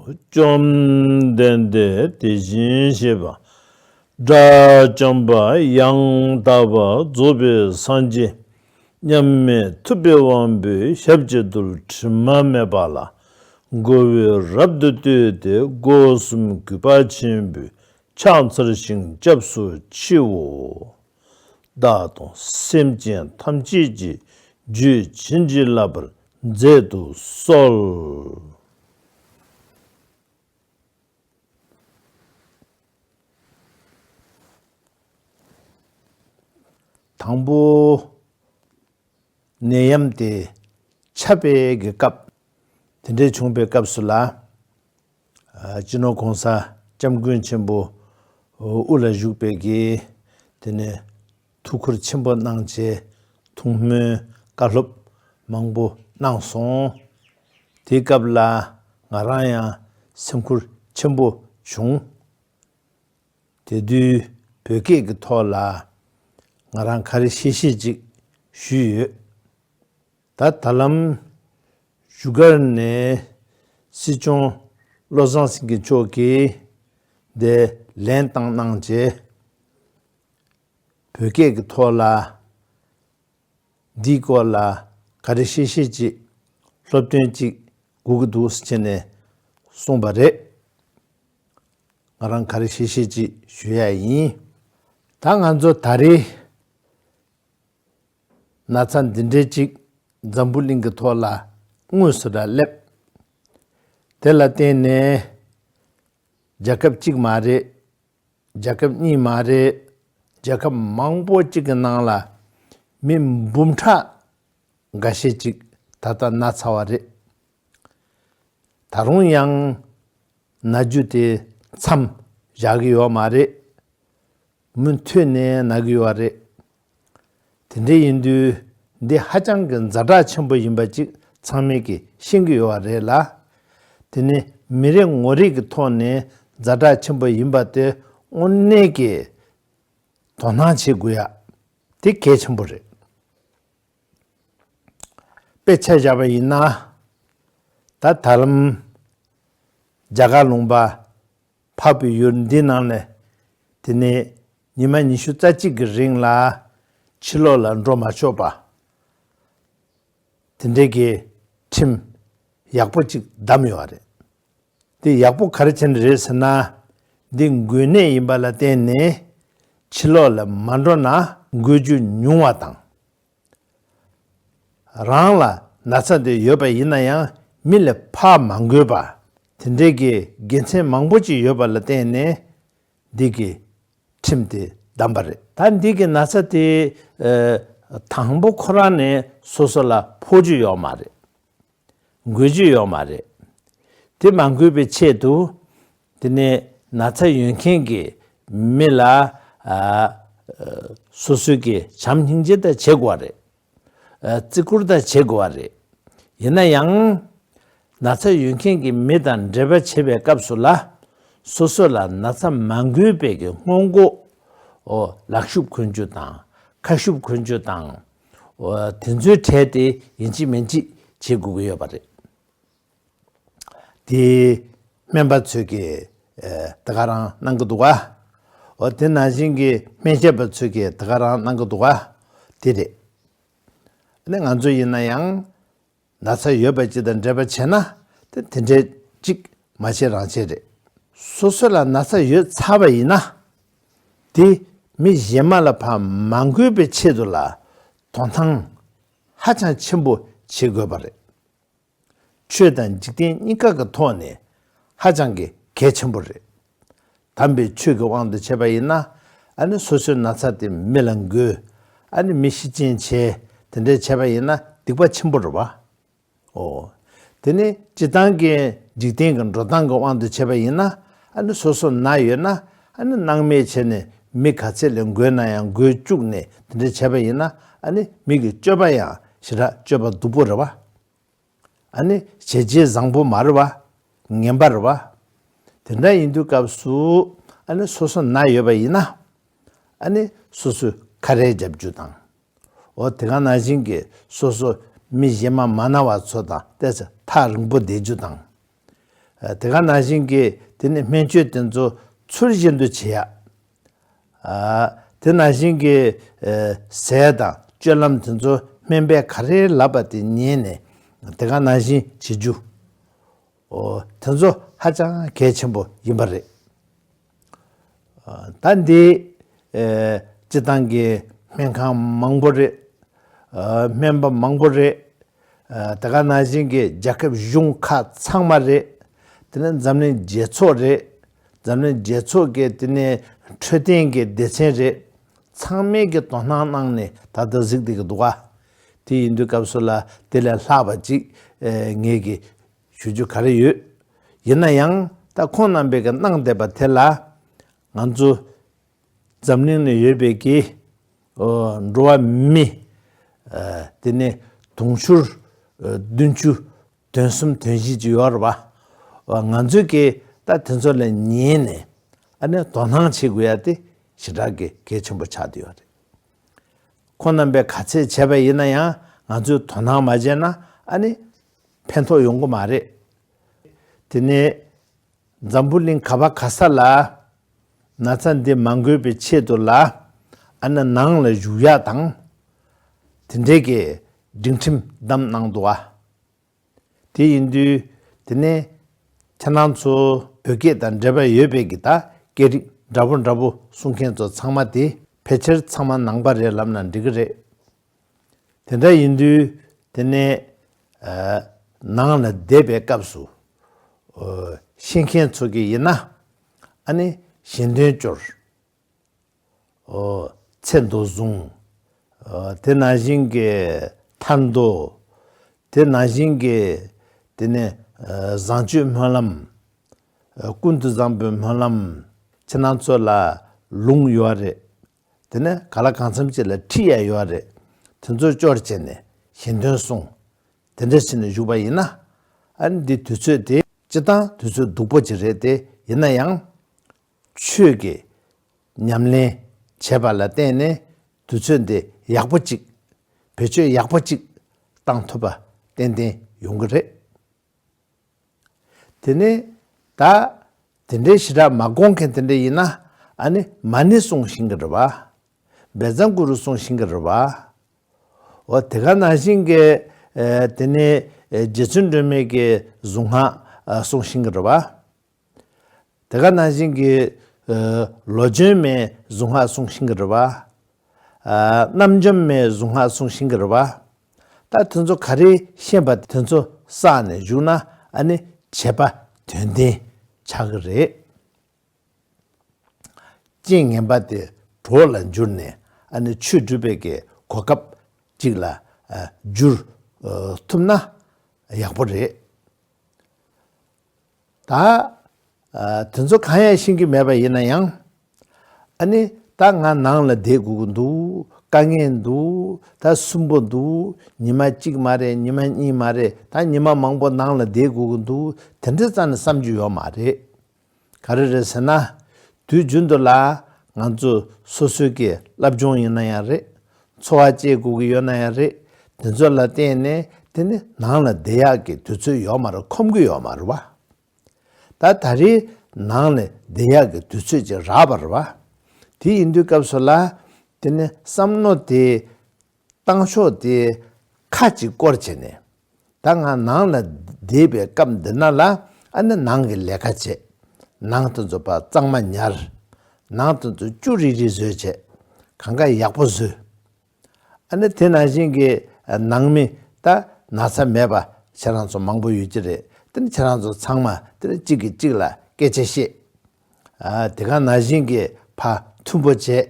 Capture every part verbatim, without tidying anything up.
བཅོམ་ལྡན་འདས་དེ་བཞིན་གཤེགས་པ་དགྲ་བཅོམ་པ་ཡང་དག་པར་རྫོགས་པའི་སངས་རྒྱས་མཉམ་མེད་ཐུབ་པའི་དབང་པོའི་ཞབས་ཀྱི་རྡུལ་དྲི་མ་མེད་པ་ལ་མགོ་བོས་རབ་ཏུ་བཏུད་དེ་སྒོ་གསུམ་གུས་པ་ཆེན་པོས་ཕྱག་འཚལ་ཞིང་སྐྱབས་སུ་མཆིའོ། བདག་དང་སེམས་ཅན་ཐམས་ཅད་ཀྱི་རྒྱུད་བྱིན་གྱིས་བརླབ་པར་མཛད་དུ་གསོལ། དང་པོ། ནད་ཡམས་དེ་ཁྱབ་པའི་གི་སྐབས། དེ་འདྲའི་བྱུང་པའི་སྐབས་སུ་ལ། ཨ། སྤྱི་ནོར་གོང་ས་སྐྱབས་མགོན་ཆེན་པོ་དབུ་ལ་བཞུགས་པའི་གི་དེ་ནས་ཐུགས་ཁུར་ཆེན་པོ་གནང་བྱས་ཐུགས་སྨོན་བཀའ་སློབ་མང་པོ་གནང་སོང་། དེའི་སྐབས་ལ་ང་རང་ཡང་སེམས་ཁུར་ཆེན་པོ་བྱུང་། དེ་དུས་བོད་སྐད་ཀྱི་ཐོག་ལ་ང་རང་ག་རེ་བཤད་བཤད་ཅིག་ཞུས་ཡོད། ད་ད་ལམ་བཞུགས་སྒར་ནས་སྲིད་སྐྱོང་བློ་བཟང་སེང་གེ་མཆོག་གིས་དེ་ལན་བཏང་གནང་རྗེས། བོད་སྐད་ཀྱི་ཐོག་ལ་འདིའི་སྐོར་ལ་ག་རེ་བཤད་བཤད་ཅིག་སློབ་སྟོན་ཅིག་དགོས་ཀྱི་འདུག་ཟེར་བྱས་ནས་གསུངས་པ་རེད། ང་རང་ག་རེ་བཤད་བཤད་ཅིག་ཞུ་ཡ་ཡིན། ད་ང་ཚོ་ད་རེས་ན་ཚ་འདི་འདྲའི་ཅིག་འཛམ་བུ་གླིང་གི་ཐོག་ལ་དངོས་སུ་ར་སླེབས། དེ་ལ་བརྟེན་ནས་རྒྱལ་ཁབ་གཅིག་མ་རེད། རྒྱལ་ཁབ་གཉིས་མ་རེད། རྒྱལ་ཁབ་མང་པོ་གཅིག་གི་ནང་ལ་མི་འབུམ་ཕྲག་འགའ་ཤས་ཅིག་ད་ལྟ་ན་ཚ་བ་རེད། ད་རུང་ཡང་ན་རྒྱུ་དེ་མཚམས་བཞག་གི་ཡོད་མ་རེད། མུ་མཐུད་ནས་ན་གི་ཡོད་རེད། དེ་འདྲ་ཡིན་དུས་འདི་ཧ་ཅང་གི་ཛ་དྲག་ཆེན་པོ་ཡིན་པ་ཅིག་ཚང་མས་ཀྱིས་ཤེས་ཀྱི་ཡོད་རེད་ལ། དེ་ནི་མི་རེ་ངོ་རེ་གི་ཐོག་ནས་ཛ་དྲག་ཆེན་པོ་ཡིན་པ་དེ་དངོས་གནས་ཀྱི་དོ་སྣང་བྱེད་དགོས་ཡ་དེ་གལ་ཆེན་པོ་རེད། དཔེ་ཆ་བཞག་པ་ཡིན་ན། ད་ད་ལམ་རྒྱ་གར་ལུང་པ་འཕགས་པའི་ཡུལ་འདི་ནང་ནས་དེ་ནས་ཉི་མ་ཉི་ཤུ་རྩ་གཅིག་གི་རིང་ལ་ཕྱི་ལོགས་ལ་འགྲོ་མ་ཆོག་པ་དེ་འདྲའི་གི་ཁྲིམས་ཡག་པོ་ཅིག་བསྡམས་ཡོད་རེད། དེ་ཡག་པོ་ག་རེ་བྱས་ནས་རེད་ཟེར་ན། འདི་འགོས་ནད་ཡིན་པ་ལ་བརྟེན་ནས་ཕྱི་ལོགས་ལ་མ་འགྲོ་ན་འགོས་རྒྱུ་ཉུང་བ་དང་། རང་ལ་ན་ཚ་དེ་ཡོད་པ་ཡིན་ན་ཡང་མི་ལ་ཕར་མ་འགོས་པ། དེ་འདྲའི་གི་དགེ་མཚན་མང་པོ་ཅིག་ཡོད་པ་ལ་བརྟེན་ནས་འདི་གི་ཁྲིམས་དེ་བསྡམས་པ་རེད། ད་འདི་གི་ན་ཚ་དེ་ཨ་དང་པོ་ཁོ་རང་ནས་སོ་སོ་ལ་ཕོག་རྒྱུ་ཡོད་མ་རེད། འགོས་རྒྱུ་ཡོད་མ་རེད། དེ་མ་འགོས་པའི་ཆེད་དུ་དེ་ནས་ན་ཚ་ཡོད་མཁན་གྱི་མི་ལ་ཨ་ཨ་སོ་སོའི་གི་བྱམས་སྙིང་རྗེ་དང་བྱེད་དགོས་པ་རེད། ཨ་བརྩི་བཀུར་དང་བྱེད་དགོས་པ་རེད། ཡིན་ན་ཡང་ན་ཚ་ཡོད་མཁན་གྱི་མི་དང་འབྲེལ་བ་བྱེད་པའི་སྐབས་སུ་ལ་སོ་སོ་ལ་ན་ཚ་མ་འགོས་པའི་གི་སྔོན་འགོག་ཨོ་ལག་ཤུབས་གོན་རྒྱུ་དང་ཁ་ཤུབས་གོན་རྒྱུ་དང་། ཨོ་དེ་ཚོའི་གྲས་དེ་ཡིན་གཅིག་མིན་གཅིག་བྱེད་དགོས་ཀྱི་ཡོད་པ་རེད། དེ་སྨན་པ་ཚོས་ཀྱི་ཨེ་ད་ག་རང་གནང་གི་འདུག་ག་ཨོ་དེ་ནང་བཞིན་གྱི་སྨན་ཞབས་པ་ཚོས་ཀྱི་ད་ག་རང་གནང་གི་འདུག་ག་དེ་རེད། ཨ་ནི་ང་ཚོ་ཡིན་ན་ཡང་ན་ཚ་ཡོད་པ་ཅིག་དང་འབྲེལ་བ་བྱས་ན་དེ་དེ་འདྲའི་ཅིག་མ་བྱེད་རང་བྱེད་རེད། སོ་སོ་ལ་ན་ཚ་ཡོད་ཚར་བ་ཡིན་ན་དེ་མི་གཞན་མ་ལ་ཕར་མ་འགོས་པའི་ཆེད་དུ་ལ་དོ་སྣང་ཧ་ཅང་ཆེན་པོ་བྱེད་དགོས་པ་རེད། ཆོས་དང་འཇིག་རྟེན་གཉིས་ཀ་གི་ཐོག་ནས་ཧ་ཅང་གི་གལ་ཆེན་པོ་རེད། དམ་པའི་ཆོས་ཀྱི་དབང་དུ་བྱས་པ་ཡིན་ན་ཨ་ནི་སོ་སོའི་ན་ཚ་དེ་མི་ལ་འགོས། ཨ་ནི་མི་ཤི་རྐྱེན་བྱས་དེ་འདྲ་བྱས་པ་ཡིན་ན་སྡིག་པ་ཆེན་པོ་རེད་བ། ཨོ། དེ་ནི་སྤྱི་བཏང་གི་འཇིག་རྟེན་གྱི་འགྲོ་སྟངས་ཀྱི་དབང་དུ་བྱས་པ་ཡིན་ན་ཨ་ནི་སོ་སོ་ན་ཡོད་ན་ཨ་ནི་སྣང་མེད་བྱས་ནས་མི་ག་ཚད་ལ་འགོས་ན་ཡང་འགོས་བཅུག་ནས་དེ་འདྲ་བྱས་པ་ཡིན་ན་ཨ་ནི་མི་གི་སྤྱོད་པ་ཡང་ཞེ་དྲག་སྤྱོད་པ་སྡུག་པོ་རེད་བ། ཨ་ནི་བྱས་རྗེས་བཟང་པོ་མ་རེད་བ། ངན་པ་རེད་བ། དེ་འདྲ་ཡིན་དུས་སྐབས་སུ་ཨ་ནི་སོ་སོ་ན་ཡོད་པ་ཡིན་ན་ཨ་ནི་སོ་སོས་ཁ་རས་རྒྱབ་རྒྱུ་དང་། འོ་དེ་ག་ནང་བཞིན་གྱི་སོ་སོ་མི་གཞན་མ་མ་ན་བ་ཚོ་དང་ཏོག་ཙམ་ཐག་རིང་པོ་བསྡད་རྒྱུ་དང་། དེ་ག་ནང་བཞིན་གྱི་དེ་ནི་སྨན་བཅོས་དེ་ཚོ་ཚུལ་བཞིན་དུ་བྱེད་ཡ། དེ་ནང་བཞིན་གྱི་ཟས་དང་སྤྱོད་ལམ་དེ་ཚོ་སྨན་པས་ག་རེ་ལབ་པ་དེ་ཉན་ནས་དེ་ག་ནང་བཞིན་བྱེད་རྒྱུ། དེ་ཚོ་ཧ་ཅང་གལ་ཆེན་པོ་ཡིན་པ་རེད། ད་འདི་སྤྱི་བཏང་གི་སྨན་ཁང་མང་པོ་རེད། སྨན་པ་མང་པོ་རེད། དེ་ག་ནང་བཞིན་གྱི་རྒྱལ་ཁབ་གཞུང་ཁག་ཚང་མ་རེད། དེ་ནས་འཛམ་གླིང་རྒྱལ་ཚོགས་རེད། འཛམ་གླིང་རྒྱལ་ཚོགས་ཀྱི་དེ་ནས་འཕྲོད་བསྟེན་གྱི་སྡེ་ཚན་རེད། ཚང་མས་ཀྱི་དོ་སྣང་གནང་ནས་ད་ལྟ་གཟིགས་བསྡད་ཀྱི་འདུག་ག་དེ་ཡིན་དུས་སྐབས་སུ་ལ་དེ་ལས་ལྷག་པ་ཅིག་ངས་ཀྱི་ཞུ་རྒྱུ་ག་རེ་ཡོད། ཡིན་ན་ཡང་ད་ཁོང་རྣམ་པས་ཀྱི་གནང་བསྡད་པ་དེ་ལ་ང་ཚོ་འཛམ་གླིང་ནང་ཡོད་པའི་གི་འགྲོ་བ་མི་དེ་ནས་དུང་ཕྱུར་བདུན་ཅུ་དོན་གསུམ་དོན་བཞི་ཅིག་ཡོད་རེད་པ། ང་ཚོས་ཀྱི་ད་དེ་ཚོ་ལ་ཉན་ནས་ཨ་ནི་དོ་སྣང་བྱེད་དགོས་ཡ་དེ་ཞེ་དྲག་གི་གལ་ཆེན་པོ་ཆགས་བསྡད་ཡོད་རེད། ཁོང་རྣམ་པས་ག་ཚད་བྱས་པ་ཡིན་ན་ཡང་ང་ཚོས་དོ་སྣང་མ་བྱས་ན་ཨ་ནི་ཕན་ཐོགས་ཡོང་གི་མ་རེད། དེ་ནས་འཛམ་བུ་གླིང་ག་བ་ག་ས་ལ་ན་ཚ་འདི་མ་འགོས་པའི་ཆེད་དུ་ལ་ཨ་ནི་ནང་ལ་བཞུགས་ཡག་དང་དེ་འདྲའི་གི་སྒྲིག་ཁྲིམས་བདམས་གནང་འདུག་ཨ། དེ་ཡིན་དུས་དེ་ནས་ཁྱེད་རང་ཚོ་བོད་སྐད་དང་འབྲེལ་བ་ཡོད་པའི་གི་ད་སྐད་རིགས་འདྲ་པོ་འདྲ་པོ་གསུང་མཁན་ཚོ་ཚང་མ་དེ་ཕལ་ཆེར་ཚང་མ་ནང་པ་རེད་ལབ་ན་འགྲིག་གི་རེད། དེ་འདྲ་ཡིན་དུས་དེ་ནས་ནང་ལ་བསྡད་པའི་སྐབས་སུ་ཤེས་མཁན་ཚོ་གི་ཡིན་ན་ཨ་ནི་ཞལ་འདོན་སྐྱོར། ཚེ་མདོ་བཟུང་། དེ་ནང་བཞིན་གྱི་ཐར་མདོ། དེ་ནང་བཞིན་གྱི་དེ་ནས་བཟང་སྤྱོད་སྨོན་ལམ། ཀུན་ཏུ་བཟང་པོའི་སྨོན་ལམ། ཁྱེད་རང་ཚོ་ལ་ལུང་ཡོད་རེད། དེ་ནས་ག་ལ་གང་འཚམ་ཅིག་ལ་ཁྲིད་ཡ་ཡོད་རེད། དེ་ཚོ་སྐྱོར་བྱས་ནས་ཞལ་འདོན་གསུངས། དེ་འདྲ་བྱས་ནས་བཞུགས་པ་ཡིན་ན་ཨ་ནི་འདི་དུས་ཚོད་དེ་སྤྱི་བཏང་དུས་ཚོད་སྡུག་པོ་ཅིག་རེད་དེ་ཡིན་ན་ཡང་། ཆོས་ཀྱི་ཉམས་ལེན་བྱས་པ་ལ་བརྟེན་ནས་དུས་ཚོད་འདི་ཡག་པོ་གཅིག་བེད་སྤྱོད་ཡག་པོ་གཅིག་བཏང་ཐུབ་པ་ཏན་ཏན་ཡོང་གི་རེད། དེ་ནས་ད་དེ་འདྲའི་ཞེ་དྲག་མ་དགོངས་མཁན་དེ་འདྲ་ཡིན་ན་ཨ་ནི་མ་ཎི་གསུང་ཤེས་ཀྱི་རེད་པ། བཛྲ་གུ་རུ་གསུང་ཤེས་ཀྱི་རེད་པ། འོ་དེ་ག་ནང་བཞིན་གྱི་དེ་ནས་རྗེ་བཙུན་སྒྲོལ་མའི་གི་གཟུངས་སྔགས་གསུང་ཤེས་ཀྱི་རེད་པ། དེ་ག་ནང་བཞིན་གྱི་ལོ་གཞོན་མའི་གཟུངས་སྔགས་གསུང་ཤེས་ཀྱི་རེད་པ། རྣམ་འཇོམས་མའི་གཟུངས་སྔགས་གསུང་ཤེས་ཀྱི་རེད་པ། ད་དེ་ཚོ་ག་རེ་ཤེས་པ་དེ་ཚོ་བསགས་ནས་བཞུགས་ན་ཨ་ནི་བྱེད་པ་དོན་ལྡན་ཆགས་ཀྱི་རེད། རྐྱེན་ངན་པ་དེ་གྲོགས་ལ་འགྱུར་ནས་ཨ་ནི་ཆོས་སྒྲུབ་པའི་གི་གོ་སྐབས་ཅིག་ལ་འགྱུར་ཐུབ་ན་ཡག་པོ་རེད། ད་དེ་ཚོ་གང་ཡང་ཤེས་ཀྱི་མེད་པ་ཡིན་ན་ཡང་ཨ་ནི་ད་ང་ནང་ལ་བསྡད་དགོས་ཀྱི་འདུག་དཀའ་ངལ་འདུག་ད་སུན་པོ་འདུག་ཉི་མ་གཅིག་མ་རེད། ཉི་མ་གཉིས་མ་རེད། ད་ཉི་མ་མང་པོ་ནང་ལ་བསྡད་དགོས་ཀྱི་འདུག་དེ་འདྲ་རྩ་ནས་བསམ་རྒྱུ་ཡོད་མ་རེད། ག་རེ་རེད་ཟེར་ན། དུས་རྒྱུན་དུ་ལ་ང་ཚོ་སོ་སོའི་གི་སློབ་སྦྱོང་ཡིན་ན་ཡང་རེད། འཚོ་བ་སྐྱེལ་དགོས་ཀྱི་ཡོད་ན་ཡང་རེད། དེ་ཚོ་ལ་བརྟེན་ནས་དེ་ནི་ནང་ལ་བསྡད་ཡག་གི་དུས་ཚོད་ཡོད་མ་རེད། ཁོམ་གི་ཡོད་མ་རེད་བ། ད་ད་རེས་ནང་ལ་བསྡད་ཡག་གི་དུས་ཚོད་ཅིག་རག་པ་རེད་བ། དེ་ཡིན་དུས་སྐབས་སུ་ལ་དེ་ནི་བསམ་མནོ་དེ་བཏང་ཕྱོགས་དེ་ཁ་ཅིག་བསྐོར་བྱས་ནས་ད་ང་ནང་ལ་བསྡད་པའི་སྐབས་འདི་ན་ལ་ཨ་ནི་ནང་གི་ལས་ཀ་བྱེད། ནང་དུ་འཛུལ་བ་གཙང་མ་ཉར། ནང་དུ་འཛུལ་ཅུ་རིག་རིག་བཟོས་བྱས། གང་ག་ཡག་པོ་བཟོས། ཨ་ནི་དེ་ནང་བཞིན་གྱི་ནང་མི་ད་ན་ཚ་མེད་པ་ཁྱེད་རང་ཚོ་མང་པོ་ཡོད་ཀྱི་རེད། དེ་ནི་ཁྱེད་རང་ཚོ་ཚང་མ་དེ་ནི་གཅིག་གིས་གཅིག་ལ་སྐད་ཆ་བཤད། ཨ་དེ་ག་ནང་བཞིན་གྱི་ཕ་མཐུན་པོ་བྱས།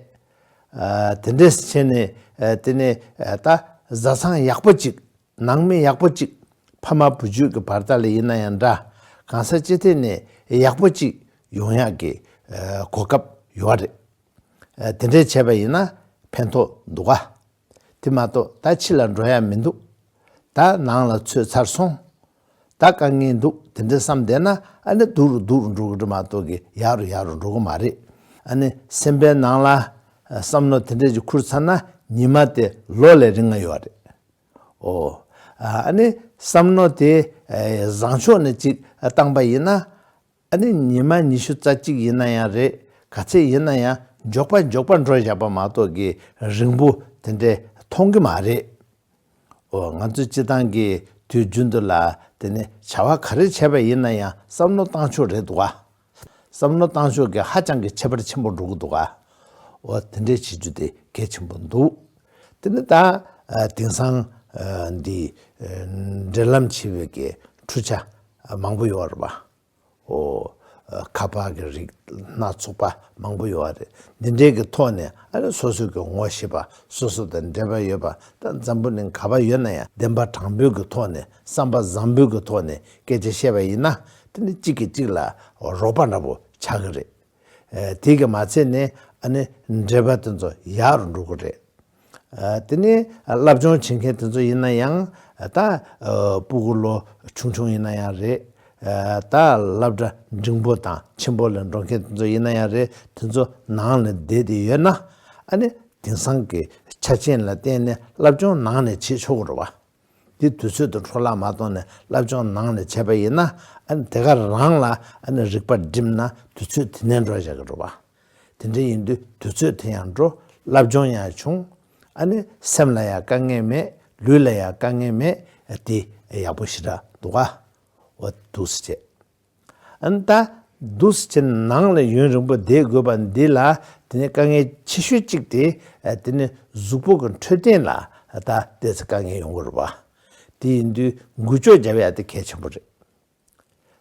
ཨ་དེ་འདྲས་བྱས་ནས་ཨ་དེ་ནས་ཨ་ད་བཟའ་ཚང་ཡག་པོ་གཅིག་ནང་མི་ཡག་པོ་གཅིག་ཕ་མ་བུ་རྒྱུད་ཀྱི་བར་ཐག་ལ་ཡིན་ན་ཡང་འདྲ། གང་ས་ཅི་ཐད་ནས་ཡག་པོ་གཅིག་ཡོང་ཡག་གི་ཨ་གོ་སྐབས་ཡོད་རེད། ཨ་དེ་འདྲས་བྱས་པ་ཡིན་ན་ཕན་ཐོགས་འདུག་ག་དེ་མ་གཏོགས་ད་ཕྱི་ལ་འགྲོ་ཡག་མི་འདུག་ད་ནང་ལ་ཚོད་ཚར་སོང་། ད་དཀའ་ངལ་འདུག་དེ་འདྲ་བསམ་བསྡད་ན་ཨ་ནི་སྡུག་རུ་སྡུག་རུ་འགྲོ་གི་འདྲ་མ་གཏོགས་ཀྱི་ཡག་རུ་ཡག་རུ་འགྲོ་གི་མ་རེད། ཨ་ནི་སེམས་པའི་ནང་ལ་བསམ་བློ་དེ་འདྲ་ཅིག་ཁུར་ཚར་ན་ཉི་མ་དེ་ལོ་ལས་རིང་ང་ཡོད་རེད། ཨོ། ཨ་ནི་བསམ་མནོ་དེ་ཨ་བཟང་ཕྱོགས་ནས་ཅིག་བཏང་པ་ཡིན་ན། ཨ་ནི་ཉི་མ་ཉི་ཤུ་རྩ་གཅིག་ཡིན་ན་ཡང་རེད། ག་ཚད་ཡིན་ན་ཡང་མགྱོགས་པ་མགྱོགས་པ་འགྲོ་བཞག་པ་མ་གཏོགས་ཀྱི་རིང་པོ་དེ་འདྲས་མཐོང་གི་མ་རེད། འོ་ང་ཚོའི་སྤྱི་བཏང་གི་དུས་རྒྱུན་དུ་ལ་དེ་ནི་བྱ་བ་ག་རེ་བྱས་པ་ཡིན་ན་ཡང་བསམ་བློ་བཏང་ཕྱོགས་རེད་འདུག་ག་བསམ་བློ་བཏང་ཕྱོགས་ཀྱི་ཧ་ཅང་གི་ཁྱད་པར་ཆེན་པོ་འགྲོ་གི་འདུག་ག་འོ་དེ་འདྲས་བྱེད་རྒྱུ་དེ་གལ་ཆེན་པོ་འདུག་དེ་ནི་ད་ཨ་དེང་སང་ཨ་འདི་ཨ་འབྲེལ་ལམ་བྱེད་པའི་གི་འཕྲུལ་ཆ་མང་པོ་ཡོད་རེད་པ། འོ། ཁ་པར་གྱི་རིགས་སྣ་ཚོགས་པ་མང་པོ་ཡོད་རེད། འདི་འདྲའི་གི་ཐོག་ནས་ཨ་ནི་སོ་སོ་གི་ངོ་ཤེས་པ། སོ་སོ་དང་འབྲེལ་བ་ཡོད་པ། ད་འཛམ་བུ་གླིང་ག་པར་ཡོད་ན་ཡང་བདེན་པ་དྲང་པོའི་གི་ཐོག་ནས། བསམ་པ་བཟང་པོའི་གི་ཐོག་ནས་སྐད་ཆ་བཤད་པ་ཡིན་ན། དེ་ནི་གཅིག་གིས་གཅིག་ལ་རོགས་པ་འདྲ་པོ་ཆགས་ཀྱི་རེད། ཨ་དེ་གི་མ་ཚད་ནས་ཨ་ནི་འབྲེལ་བ་དེ་ཚོ་ཡག་རུ་འགྲོ་གི་རེད། ཨ་དེ་ནས་སློབ་སྦྱོང་བྱེད་མཁན་དེ་ཚོ་ཡིན་ན་ཡང་། ད་ཨ་སྤུ་གུ་ལོ་ཆུང་ཆུང་ཡིན་ན་ཡང་རེད། ཨ་ད་སློབ་གྲྭ་འབྲིང་པོ་དང་ཆེན་པོ་ལ་འགྲོ་མཁན་དེ་ཚོ་ཡིན་ན་ཡང་རེད། དེ་ཚོ་ནང་ལ་བསྡད་དེ་ཡོད་ན། ཨ་ནི་དེང་སང་གི་ཆ་རྐྱེན་ལ་བརྟེན་ནས་སློབ་སྦྱོང་ནང་ནས་བྱེད་ཆོག་གི་རེད་བ། དེ་དུས་ཚོད་དང་འཕྲོ་བརླག་མ་གཏོང་ནས་སློབ་སྦྱོང་ནང་ནས་བྱས་པ་ཡིན་ན། ཨ་ནི་དེ་ག་རང་ལ་ཨ་ནི་རིག་པ་སྒྲིམ་ན་དུས་ཚོད་དེ་ནས་འགྲོ་བཞག་གི་རེད་བ། དེ་འདྲ་ཡིན་དུས་དུས་ཚོད་དེ་ཡང་འགྲོ། སློབ་སྦྱོང་ཡང་བྱུང་། ཨ་ནི་སེམས་ལ་ཡང་དཀའ་ངལ་མེད། ལུས་ལ་ཡང་དཀའ་ངལ་མེད། དེ་ཡག་པོ་ཞེ་དྲག་འདུག་ག་འོ་འདུག་སེ་བྱས། ཨ་ནི་ད་འདུག་སེ་བྱས་ནང་ལ་ཡུན་རིང་པོ་བསྡད་དགོས་པ་འདི་ལ། དེ་ནས་དཀའ་ངལ་ཆེ་ཤོས་གཅིག་དེ། དེ་ནས་གཟུགས་པོ་གི་འཕྲོད་བསྟེན་ལ་ད་ཏོག་ཙམ་དཀའ་ངལ་ཡོང་གི་རེད་བ། དེ་ཡིན་དུས་འགུལ་སྐྱོད་རྒྱབ་ཡ་དེ་གལ་ཆེན་པོ་རེད།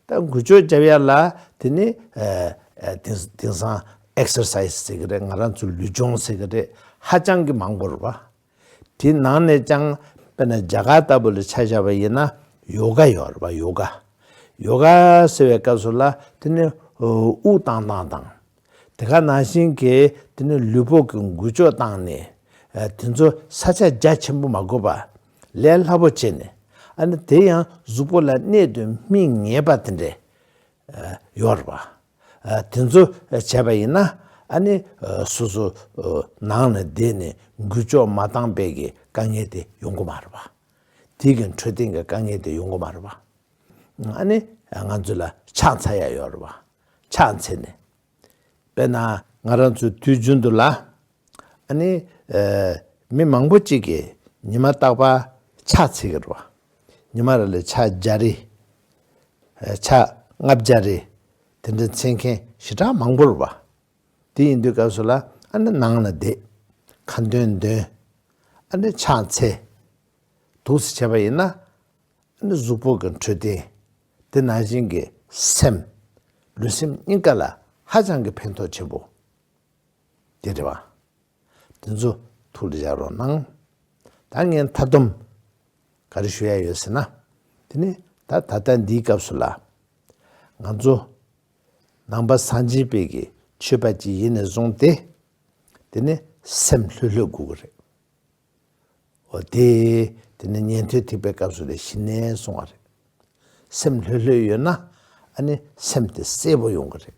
ད་འགུལ་སྐྱོད་རྒྱབ་ཡ་ལ་དེ་ནི་ཨ་ཨ་དེང་དེང་སང་ཨེག་སར་སའི་ཛི་ཟེར་གི་རེད། ང་རང་ཚོ་ལུས་སྦྱོང་ཟེར་གི་རེད། ཧ་ཅང་གི་མང་པོ་རེད་བ། དེ་ནང་ནས་ཀྱང་དཔེར་ན་རྒྱ་གར་ལྟ་བུ་ལ་ཆ་བཞག་པ་ཡིན་ན་ཡོ་ག་ཡོད་རེད་བ། ཡོ་ག་ཡོ་ག་ཟེར་བའི་སྐབས་སུ་ལ་དེ་ནི་དབུགས་བཏང་སྟངས་དང་། དེ་ག་ནང་བཞིན་གྱི་དེ་ནི་ལུས་པོ་གི་འགུལ་སྐྱོད་བཏང་ནས། ཨ་དེ་ཚོ་ས་ཆ་རྒྱ་ཆེན་པོ་མ་དགོས་པ། ལས་སླ་པོ་བྱས་ནས། ཨ་ནི་དེ་ཡང་གཟུགས་པོ་ལ་གནད་དུ་སྨིན་ངེས་པ་དེ་འདྲས་ཨ་ཡོད་རེད་པ། ཨ་དེ་ཚོ་བྱས་པ་ཡིན་ན། ཨ་ནི་ཨ་སོ་སོ་ཨ་ནང་ནས་བསྡད་ནས་འགུལ་སྐྱོད་མ་བཏང་པའི་གི་དཀའ་ངལ་དེ་ཡོང་གི་མ་རེད་པ། དེ་གི་འཕྲོད་བསྟེན་གྱི་དཀའ་ངལ་དེ་ཡོང་གི་མ་རེད་པ། ཨ་ནི་ང་ཚོ་ལ་ཕྱག་འཚལ་ཡ་ཡོད་རེད་པ། ཕྱག་འཚལ་ནས། དཔེར་ན་ང་རང་ཚོའི་དུས་རྒྱུན་དུ་ལ། ཨ་ནི་ཨ་མི་མང་པོ་གཅིག་གིས་ཉི་མ་རྟག་པར་ཕྱག་འཚལ་གྱི་རེད་བ། ཉི་མ་རེ་ལ་ཕྱག་བརྒྱ་རེ། ཨ་ཕྱག་ལྔ་བརྒྱ་རེ། དེ་འདྲ་འཚལ་མཁན་ཞེ་དྲག་མང་པོ་རེད་བ། དེ་ཡིན་དུས་སྐབས་སུ་ལ་ཨ་ནི་ནང་ལ་བསྡད། ཁ་འདོན་འདོན། ཨ་ནི་ཕྱག་འཚལ། འདུག་སེ་བྱས་པ་ཡིན་ན། ཨ་ནི་གཟུགས་པོ་གི་འཕྲོད་བསྟེན། དེ་ནང་བཞིན་གྱི་སེམས། ལུས་སེམས་གཉིས་ཀ་ལ་ཧ་ཅང་གི་ཕན་ཐོགས་ཆེན་པོ་དེ་རེད་བ། དེ་ཚོ་ཐུགས་ལ་བཞག་རོགས་གནང་། ད་ངས་མཐའ་སྡོམ་ག་རེ་ཞུ་ཡ་ཡོད་ཟེར་ན། དེ་ནི་ད་ད་ལྟ་འདིའི་སྐབས་སུ་ལ་ང་ཚོ་ནང་པ་སངས་རྒྱས་པའི་གི་ཆོས་པ་ཅིག་ཡིན་ནས་བཟུང་སྟེ། དེ་ནི་སེམས་ལྷོད་ལྷོད་དགོས་ཀྱི་རེད། འོ་དེ། དེ་ནི་ཉན་ཐོས་ཐེག་པའི་སྐབས་སུ་ལ་གཞི་ནས་གསུང་བ་རེད། སེམས་ལྷོད་ལྷོད་ཡོད་ན་ཨ་ནི་སེམས་དེ་གསལ་པོ་ཡོང་གི་རེད།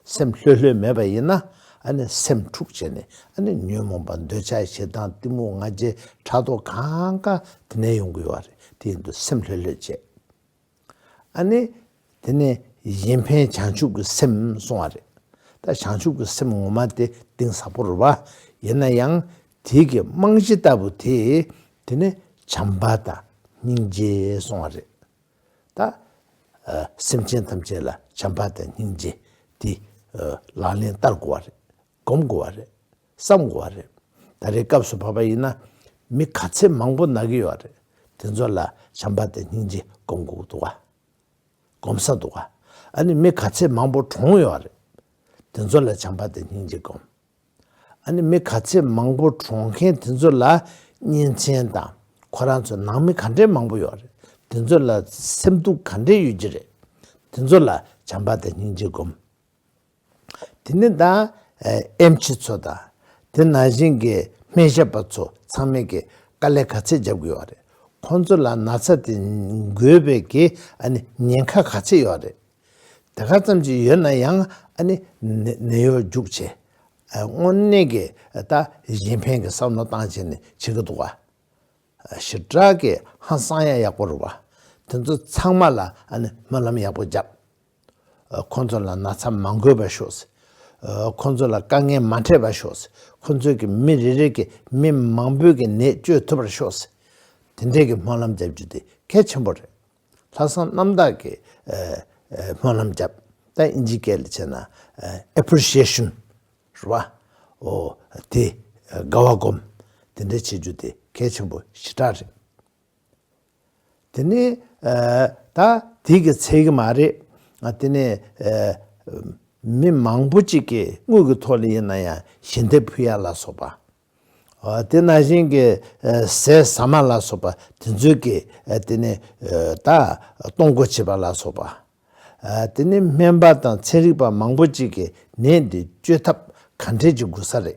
སེམས་ལྷོད་ལྷོད་མེད་པ་ཡིན་ན་ཨ་ནི་སེམས་འཁྲུག་བྱས་ནས། ཨ་ནི་ཉོན་མོངས་པ་འདོད་ཆགས་ཞེ་སྡང་གཏི་མུག་ང་རྒྱལ་ཕྲག་དོག་གང་ག་དེ་ནས་ཡོང་གི་ཡོད་རེད། དེ་ཡིན་དུས་སེམས་ལྷོད་ལྷོད་བྱས། ཨ་ནི། དེ་ནས་གཞན་ཕན་བྱང་ཆུབ་ཀྱི་སེམས་གསུང་བ་རེད། ད་བྱང་ཆུབ་ཀྱི་སེམས་ངོ་མ་དེ་གཏིང་ཟབ་པོ་རེད་བ། ཡིན་ན་ཡང་དེ་གི་རྨང་གཞི་ལྟ་བུ་དེ། དེ་ནི་བྱམས་པ་དང་སྙིང་རྗེ་གསུང་བ་རེད། ད་ཨ་སེམས་ཅན་ཐམས་ཅད་ལ་བྱམས་པ་དང་སྙིང་རྗེ་དེ་ཨ་ལག་ལེན་བསྟར་དགོས་པ་རེད། སྒོམ་དགོས་པ་རེད། བསམ་དགོས་པ་རེད། ད་རེས་སྐབས་སུ་བབས་པ་ཡིན་ན་མི་ག་ཚད་མང་པོ་ན་གི་ཡོད་རེད། དེ་ཚོ་ལ་བྱམས་པ་དང་སྙིང་རྗེ་སྒོམ་དགོས་འདུག་ག་སྒོམ་ས་འདུག་ག་ཨ་ནི་མི་ག་ཚད་མང་པོ་གྲོངས་ཡོད་རེད། དེ་ཚོ་ལ་བྱམས་པ་དང་སྙིང་རྗེ་སྒོམ། ཨ་ནི་མི་ག་ཚད་མང་པོ་གྲོངས་མཁན་དེ་ཚོ་ལ་གཉེན་ཚན་དང་ཁོ་རང་ཚོ་ནང་མི་ག་འདྲའི་མང་པོ་ཡོད་རེད། དེ་ཚོ་ལ་སེམས་སྡུག་ག་འདྲའི་ཡོད་ཀྱི་རེད། དེ་ཚོ་ལ་བྱམས་པ་དང་སྙིང་རྗེ་སྒོམ། དེ་ནི་ད་ཨེམ་ཆི་ཚོ་དང་། དེ་ནང་བཞིན་གྱི་སྨན་ཞབས་པ་ཚོ་ཚང་མས་ཀྱི་དཀའ་ལས་ག་ཚད་རྒྱབ་དགོས་ཡོད་རེད། ཁོང་ཚོ་ལ་ན་ཚ་དེ་འགོས་པའི་གི་ཨ་ནི་ཉེན་ཁ་ག་ཚད་ཡོད་རེད། དེ་ག་ཙམ་ཅིག་ཡོད་ན་ཡང་ཨ་ནི་ནད་ནད་གཡོག་རྒྱུགས་བྱས། ཨ་དངོས་གནས་ཀྱི་ད་གཞན་ཕན་གྱི་བསམ་བློ་བཏང་བྱས་ནས་བྱེད་ཀྱི་འདུག་ག་ཞེ་དྲག་གི་ཧང་སང་ཡ་ཡག་པོ་རེད་བ། དེ་ཚོ་ཚང་མ་ལ་ཨ་ནི་སྨོན་ལམ་ཡག་པོ་བརྒྱབ། ཁོང་ཚོ་ལ་ན་ཚ་མ་འགོས་པ་ཤོག་ཟེར། ཁོང་ཚོ་ལ་དཀའ་ངལ་མ་འཕྲད་པ་ཤོག་ཟེར། ཁོང་ཚོས་ཀྱི་མི་རེ་རེ་གི་མི་མང་པོས་ཀྱི་ནད་བཅོས་ཐུབ་པར་ཤོག་ཟེར། དེ་འདྲས་ཀྱི་སྨོན་ལམ་བརྒྱབ་རྒྱུ་དེ་གལ་ཆེན་པོ་རེད། ལྷག་བསམ་རྣམ་དག་གི་ཨ་ཨ་སྨོན་ལམ་བརྒྱབ། ད་ཨིན་ཇི་སྐད་ལ་བྱས་ན་ཨ་appreciation རེད་བ། འོ་དེ་ཨ་དགའ་བ་སྒོམ། དེ་འདྲ་བྱེད་རྒྱུ་དེ་གལ་ཆེན་པོ་ཞེ་དྲག་རེད། དེ་ནས་ཨ་ད་དེ་གི་ཚད་གི་མ་རེད། ཨ་དེ་ནས་ཨ་མི་མང་པོ་ཅིག་གིས་དངུལ་གི་ཐོག་ལ་ཡིན་ན་ཡང་ཞལ་འདེབས་ཕུལ་ཡ་ལ་སོགས་པ། ཨ་དེ་ནང་བཞིན་གྱི་ཨ་ཟས་ཟ་མ་ལ་སོགས་པ་དེ་ཚོའི་གི་ཨ་དེ་ནས་ཨ་ད་གཏོང་སྒོ་བྱེད་པ་ལ་སོགས་པ། ཨ་དེ་ནས་སྨན་པ་དང་ཚན་རིག་པ་མང་པོ་ཅིག་གིས་ནད་འདི་བཅོས་ཐབས་ག་འདྲས་ཅིག་དགོས་ས་རེད།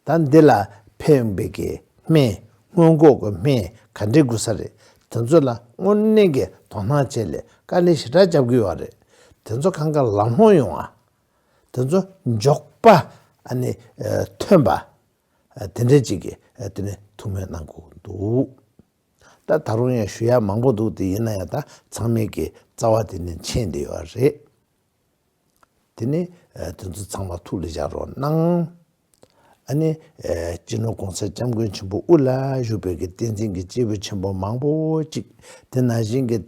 ད་འདི་ལ་ཕན་པའི་གི་སྨན། སྔོན་འགོག་གི་སྨན་ག་འདྲས་དགོས་ས་རེད། དེ་ཚོ་ལ་དངོས་གནས་ཀྱི་དོ་སྣང་བྱས་ལས་དཀའ་ལས་ཞེ་དྲག་རྒྱབ་ཀྱི་ཡོད་རེད། དེ་ཚོ་གང་ག་ལམ་ལྷོང་ཡོང་བ། དེ་ཚོ་མགྱོགས་པ་ཨ་ནི་ཨ་ཐོན་པ། ཨ་དེ་འདྲས་ཅིག་གི་ཨ་དེ་ནས་ཐུགས་སྨོན་གནང་དགོས་འདུག་ད་ད་རུང་ཡང་ཞུ་ཡ་མང་པོ་འདུག་དེ་ཡིན་ན་ཡང་ད་ཚང་མས་ཀྱི་རྩ་བ་དེ་ནས་མཁྱེན་བསྡད་ཡོད་རེད། དེ་ནས་ཨ་དེ་ཚོ་ཚང་མ་ཐུགས་ལ་བཞག་རོགས་གནང་། ཨ་ནི་ཨ་སྤྱི་ནོར་གོང་ས་སྐྱབས་མགོན་ཆེན་པོ་དབུ་ལ་བཞུགས་པའི་གི་བསྟན་འཛིན་གྱི་སྐྱེས་བུ་ཆེན་པོ་མང་པོ་ཅིག་དེ་ནང་བཞིན་གྱི་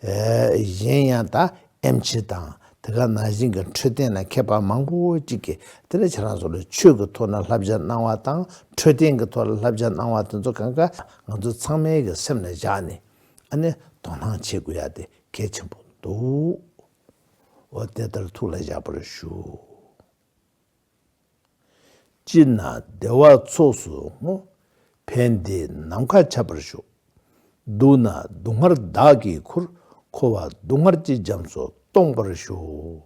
ཨ་གཞན་ཡང་ད་ཨེམ་ཆི་དང་དེ་ག་ནང་བཞིན་གྱི་འཕྲོད་བསྟེན་ལ་མཁས་པ་མང་པོ་ཅིག་གིས་དེ་ནས་ཁྱེད་རང་ཚོ་ལ་ཆོས་ཀྱི་ཐོག་ནས་བསླབ་བྱ་གནང་བ་དང་འཕྲོད་བསྟེན་གྱི་ཐོག་ལ་བསླབ་བྱ་གནང་བ་དེ་ཚོ་གང་ག་ང་ཚོ་ཚང་མའི་གི་སེམས་ལ་བཞག་ནས་ཨ་ནི་དོ་སྣང་བྱེད་དགོས་ཡ་དེ་གལ་ཆེན་པོ་འདུག་འོ་དེ་ལྟར་ཐུགས་ལ་བཞག་པར་ཞུ། སྐྱིད་ན་བདེ་བ་ཚོགས་སུ་བསྔོ། ཕན་བདེ་ནམ་མཁའ་ཁྱབ་པར་ཤོག་སྡུག་ན་སྡུག་བསྔལ་བདག་གིས་ཁུར། འཁོར་བ་སྡུག་བསྔལ་གྱི་རྒྱ་མཚོ་སྟོངས་པར་ཤོག